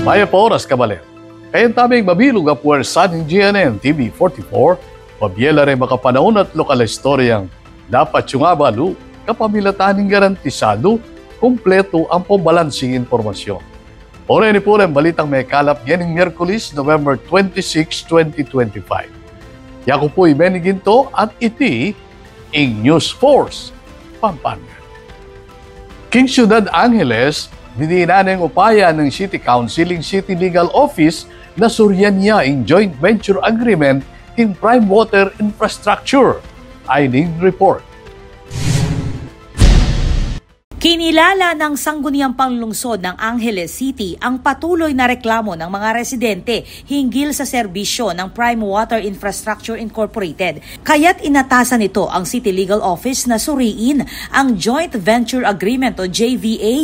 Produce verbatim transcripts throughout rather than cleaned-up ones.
Mayap a oras, kabalen. Kayang taming mabilug a puwersa ning G N N T V forty-four, pabie la reng makapanaun at lokal a istoryang dapat yung abalu, kapamilatan ning garantisadu, kumpletu ampong balansing impormasyon. Oras na pu reng balitang mekalap ngening Miyerkules, November twenty-six, twenty twenty-five. Yaku pu i Benny Ginto at iti ing News Force Pampanga. King Syudad Angeles, didinan neng upaya ning City Council ing City Legal Office na surian ya ing joint venture agreement king Prime Water Infrastructure. Ay ning report. Kinilala ng Sangguniang Panlungsod ng Angeles City ang patuloy na reklamo ng mga residente hinggil sa serbisyo ng Prime Water Infrastructure Incorporated. Kaya't inatasan nito ang City Legal Office na suriin ang Joint Venture Agreement o J V A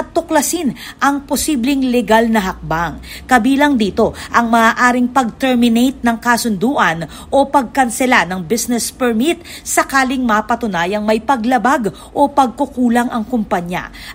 at tuklasin ang posibleng legal na hakbang. Kabilang dito ang maaaring pag-terminate ng kasunduan o pagkansela ng business permit sakaling mapatunayang may paglabag o pagkukulang ang kumpanya.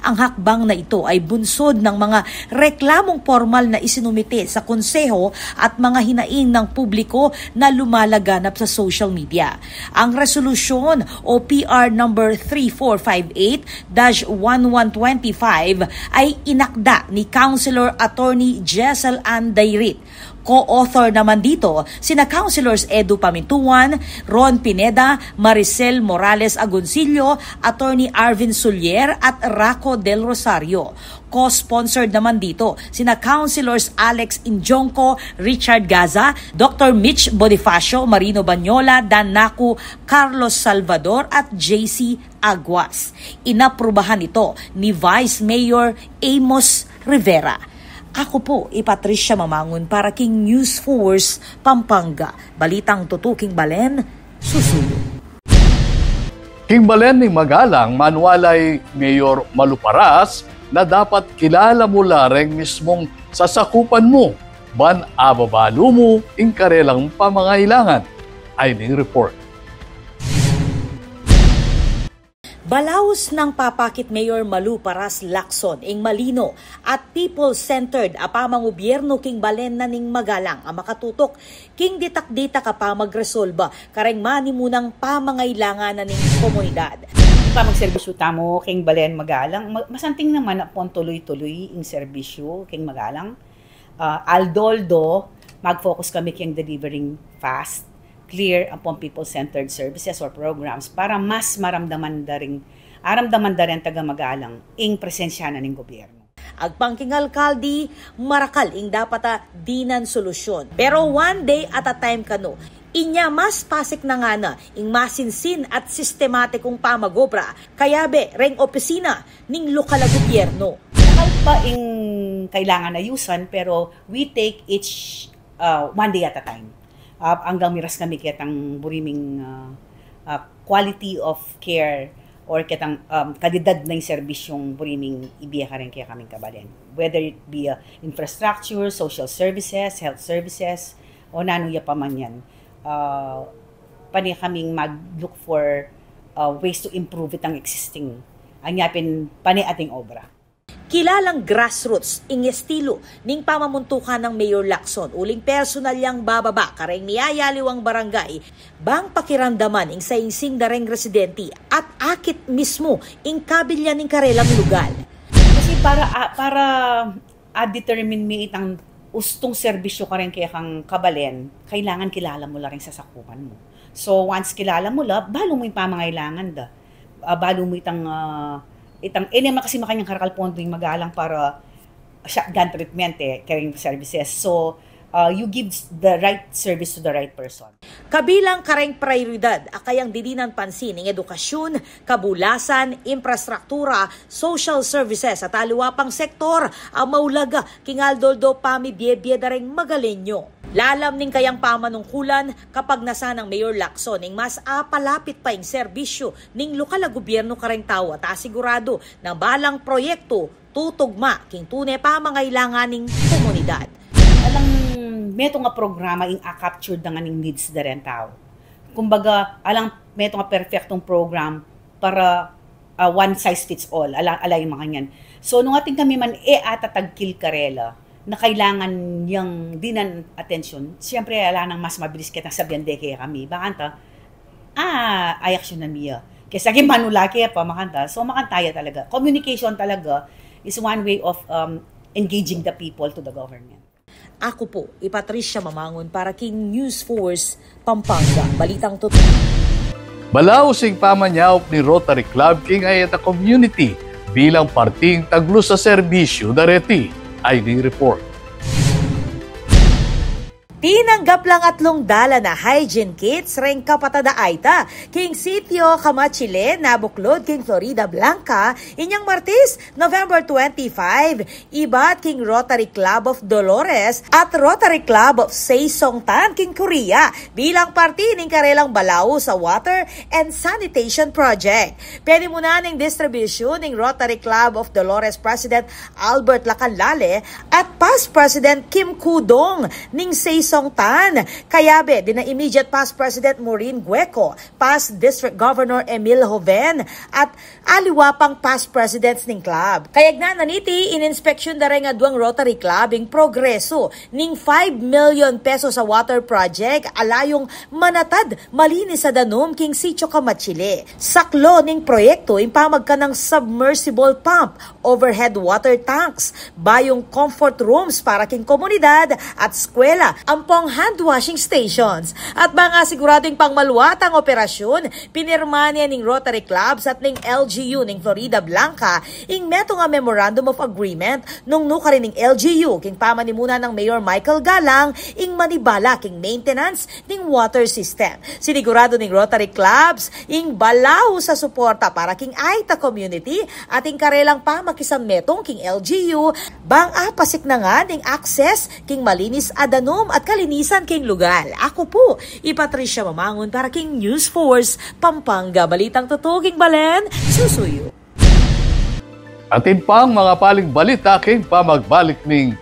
Ang hakbang na ito ay bunsod ng mga reklamong pormal na isinumite sa konseho at mga hinaing ng publiko na lumalaganap sa social media. Ang resolusyon o P R number three four five eight dash one one twenty-five ay inakda ni Councilor Attorney Jessel Ann Dayrit. Co-author naman dito sina Councilors Edu Pamintuan, Ron Pineda, Maricel Morales Agoncillo, Attorney Arvin Sulier at Raco Del Rosario. Co-sponsored naman dito sina Councilors Alex Injongco, Richard Gaza, Doctor Mitch Bonifacio, Marino Banyola, Dan Naku, Carlos Salvador at J C Aguas. Inaprubahan ito ni Vice Mayor Amos Rivera. Aku pu i Patricia Mamangun para king News Force Pampanga. Balitang tutuking balen, susuyu. King balen ning Magalang, manwalay Mayor Malu Paras na dapat kilala mu la reng mismung sasakupan mu ban ababalu mu ing karelang pamangailangan. Ay ning report. Balaus nang papakit Mayor Malu Paras Lacson ing malino at people-centered a pamangubyernu king balen na ning Magalang a makatutuk king ditak-ditak a pamagresolba kareng manimunang pamangailangan na ning komunidad. Pamagserbisyu tamu king balen Magalang, ma-, masanting naman a pon tuloy-tuloy ing serbisyu king Magalang. Ah, aldo-aldo, mag-focus kami king delivering fast, clear, ampong people-centered services or programs para mas maramdaman da ring, aramdaman da ring taga-Magalang ing presensya na ning gobyerno. Agpang king alkalde, marakal ing dapat a dinan solusyon. Pero one day at a time kanu, inya mas pasik na ngana ing masinsin at sistematikung pamag-obra kayabe reng opisina ning lokal a gobyerno. Dakal pa ing kailangan ayusan, pero we take each, uh, one day at a time. Uh, anggang miras kami ketang buri ming, uh, uh, quality of care or ketang, um, kalidad na ing serbisyung buri ming ibie kareng kekaming kabalen. Whether it be, uh, infrastructure, social services, health services, o nanu ya pa man yan. Uh, pane kaming mag-look for, uh, ways to improve itang existing. Anya pin pane ating obra. Kilalang grassroots ing estilu ning pamamuntukan nang Mayor Lacson, uling personal yang bababa kareng miyayaliwang barangay, bang pakiramdaman ing saingsing da reng residente at akit mismu ing kabilyan ning karelang lugal. Kasi para, ah, para a-determine mi itang ustung serbisyu kareng kekang kabalen, kailangan kilala mu la ring sasakupan mu. So, once kilala mu la, balu mu ing pamangailangan da. Ah, balu mu itang, ah, itang, e naman kasi makanyang karakal pondo ing Magalang para shotgun treatment, eh, kareng services. So, ah, you give the right service to the right person. Kabilang kareng prayoridad a kayang didinan pansin ing edukasyun, kabulasan, imprastruktura, social services at aliwa pang sektor a maulaga king aldo-aldo pamibie-bie da reng Magalenyo. Lalam ning kayang pamanungkulan, kapagnasan nang Mayor Lacson ing mas apalapit pa ing serbisyu ning lokal a gobyerno kareng tau at asiguradu na balang proyektu tutugma king tune pamangailangan ning komunidad. Alang metung a programa ing a-capture da ngan ing needs da reng tau. Kumbaga, alang metung a perfectong program para, ah, one size fits all. Ala, ala ing makanyan. So, nung atin kami man e atatagkil karela, na kailangan yang dinan atensyon, siyempre, ala nang mas mabilis ketang sabian de kekami. Bakanta, ah, ay aksyon na mi ya. Kesa king manula ke pa, makanta. So, makanta ya talaga. Communication talaga is one way of, um, engaging the people to the government. Aku pu i Patricia Mamangun para king News Force Pampanga, balitang tutu. Balaus ing pamanyaup ning Rotary Club king ayat a community bilang parting taglus a serbisyu da reti. Ay ning report. Tinanggap lang atlung dalan a hygiene kits reng kapatad a ayta king sitio Kamachile, nabuklud king Floridablanca, inyang Martes, November twenty-five, ibat king Rotary Club of Dolores at Rotary Club of Seisungtan king Korea bilang parti ning karelang balaus a water and sanitation project. Penimunan ning distribusyun ning Rotary Club of Dolores President Albert Lacanlale at past President Kim Kudong ning Seisungtan. Kayabe dina immediate past President Maureen Gueco, past District Governor Emil Joven, at aliwa pang past presidents ning club. Kayagnan na niti, ininspeksyun da reng aduang Rotary Club ing progresu ning five million pesos a water project a layung manatad malinis a danum king sitio Kamachile. Saklu ning proyektu ing pamagkanang submersible pump, overhead water tanks, bayung comfort rooms para king komunidad at eskwela, ampong hand washing stations. At bang asiguradu ing pangmaluatang operasyun, pinirma ne ning Rotary Clubs at ning L G U ning Floridablanca ing metung a Memorandum of Agreement nung nukarin ning L G U king pamanimuna nang Mayor Michael Galang ing manibala king maintenance ning water system. Siniguradu ning Rotary Clubs ing balaus a suporta para king ayta community at ing karelang pamakisammetung king L G U bang apasik na ngan ing access king malinis a danum at kalinisan king lugal. Aku pu i Patricia Mamangun para king News Force Pampanga, balitang tutu king balen, susuyu. Atin pang mangapaling balita king pamagbalik ning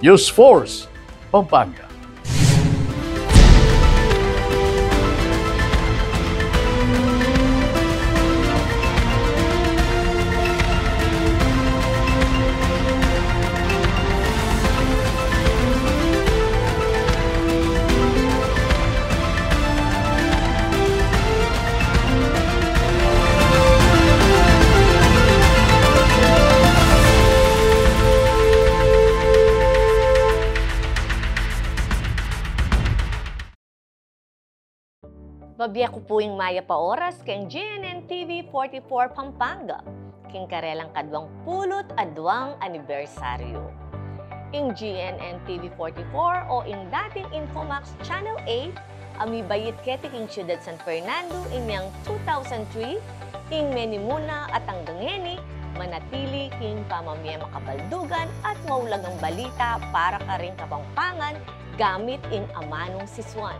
News Force Pampanga. Mabie ku pu ing mayap a oras keng G N N T V forty-four Pampanga, king karelang kaduang pulu't aduang anibersaryu. Ing G N N T V forty-four o ing dating Infomax Channel eight a mibait keti king Siyudad San Fernando inyang two thousand three, ing menimuna at anggang ngeni manatili king pamamie makabaldugan at maulagang balita para karing Kapampangan gamit ing amanung sisuan.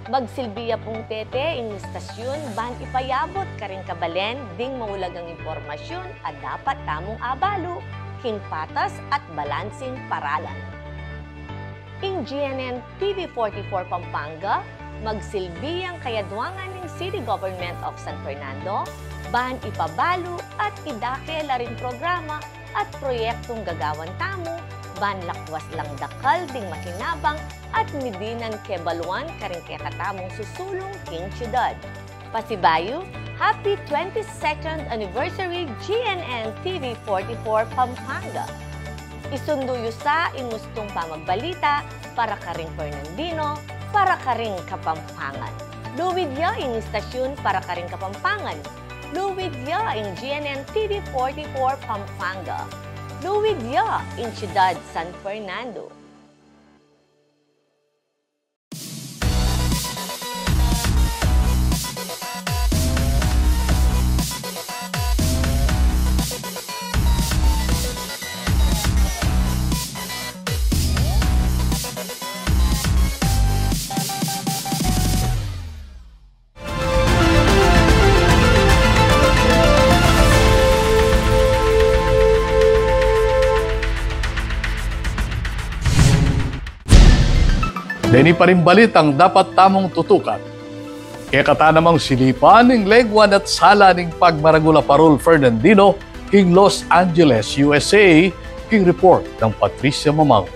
Magsilbi ya pung tete ing istasyun ban ipayabut karing kabalen ding maulagang impormasyun a dapat tamung abalu king patas at balansing paralan. Ing G N N T V forty-four Pampanga, magsilbi yang kayaduangan ning City Government of San Fernando ban ipabalu at idake la ring programa at proyektung gagawan tamu ban lakwas lang dakal ding makinabang at midinan kebaluan karing kekatamung susulung king siyudad. Pasibayu, happy twenty-second anniversary G N N T V forty-four Pampanga! Isundu yu sa ing ustung pamagbalita para karing Fernandino, para karing Kapampangan. Luid ya ing istasyun para karing Kapampangan. Luid ya ing G N N T V forty-four Pampanga. Luid ya ing Siyudad San Fernando. Deni pa ring balitang dapat tamung tutukan. Kekata namang silipan ing lengua at sala ning pagmaragul a parul Fernandino king Los Angeles, U S A, King report nang Patricia Mamang.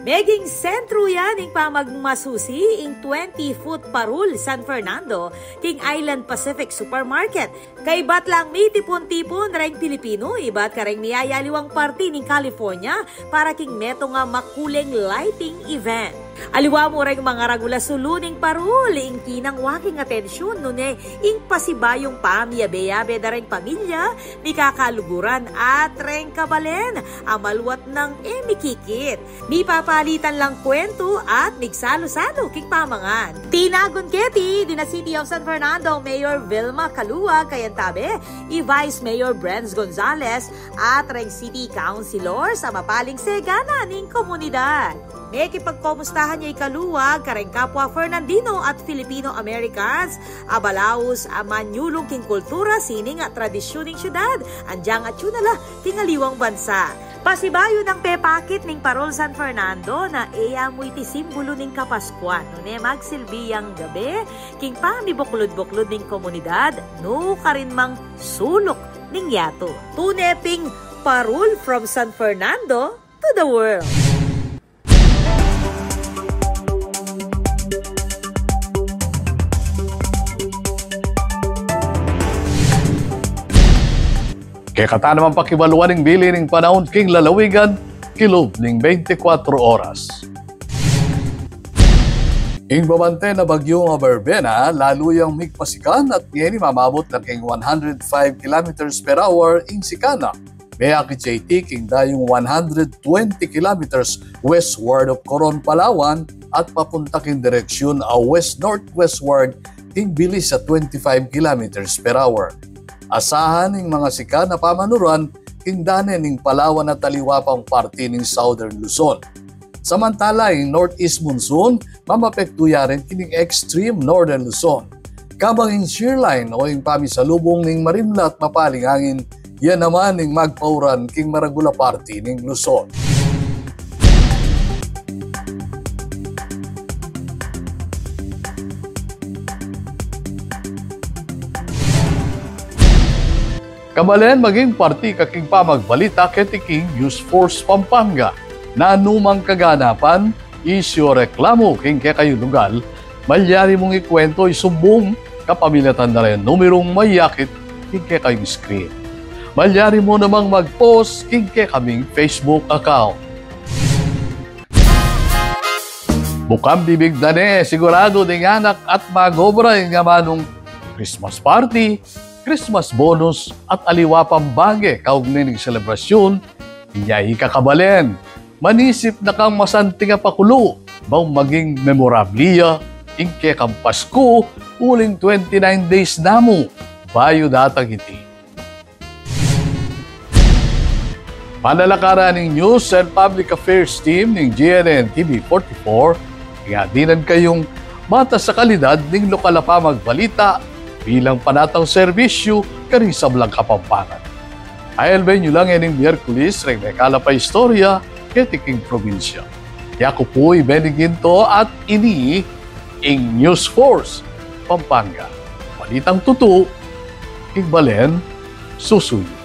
Meging sentru ya ning pamagmasusi ing twenty-foot Parul San Fernando king Island Pacific Supermarket. Kaybat lang mitipun-tipun reng Pilipinu ibat kareng miyayaliwang parti ning California para king metung a makuleng lighting event. Aliwa mu reng mangaragul a sulu ning parul, ing kinang waking atensyun nune ing pasibayung pamiyabe-yabe da reng pamilya, mikakaluguran at reng kabalen a maluat nang e mikikit. Mipapalitan lang kwentu at migsalu-salu king pamangan. Tinagun keti dina City of San Fernando Mayor Vilma Caluag, kayantabe i Vice Mayor Brens Gonzales at reng City Councilors a mapaling segana ning komunidad. Mekipagkomustahan ya i Caluag kareng kapwa Fernandino at Filipino Americans a balaus a manyulung king kultura, sining at tradisyun ning syudad, anyang atyu na la king aliwang bansa. Pasibayu nang pepakit ning Parol San Fernando na e ya mu iti simbulu ning Kapaskuan, nune magsilbi yang gabe king pamibuklud-buklud ning komunidad, nukarin mang suluk ning yatu. Tune ping Parul from San Fernando to the world. Kekatamu namang pakibaluan ing bili ning panaun king lalawigan kilub ning bente kwatro oras. Ing babante na bagyung Verbena lalu yang migpasikan at ngeni mamabut na king one hundred five kilometers per hour ing sikan na. Meyakit ya iti king dayung one hundred twenty kilometers westward of Coron, Palawan at papunta king direksyun a west-northwestward king bilis a twenty-five kilometers per hour. Asahan ing mangasikan a pamanuran king dane ning Palawan at aliwa pang parti ning Southern Luzon. Samantala ing northeast monsoon mamapektu ya rin kining extreme northern Luzon. Kabang ing shear line o ing pamisalubung ning marimla at mapaling angin, ya naman ing magpauran king maragul a parti ning Luzon. Kabalen, maging parti ka king pamagbalita keti king News Force Pampanga. Nanu mang kaganapan, isyu o reklamu king kekayung lugal, malyari mung ikwento, isumbung kapamilatan da reng numerung mayakit king kekayung screen. Malyari mu namang mag-post king kekaming Facebook account. Bukang bibig da ne, siguradu ding anak at mag-obra ing amanung Christmas party, Christmas bonus, at aliwa pang bage kaugnay ning selebrasyun. Inya ika, kabalen, manisip na kang masanting a pakulu bang maging memorable ya ing kekang Pasku uling twenty-nine days na mu bayu datang iti. Panalakaran ning News and Public Affairs Team ning G N N T V forty-four, ing adinan kayung matas a kalidad ning lokal a pamagbalita bilang panatang serbisyu karing sablang Kapampangan. Aelben yu la ngening Miyerkules reng mekalap a istorya keti king probinsya. Yaku pu i Benny Ginto at ini ing News Force Pampanga. Balitang tutu, king balen susuyu.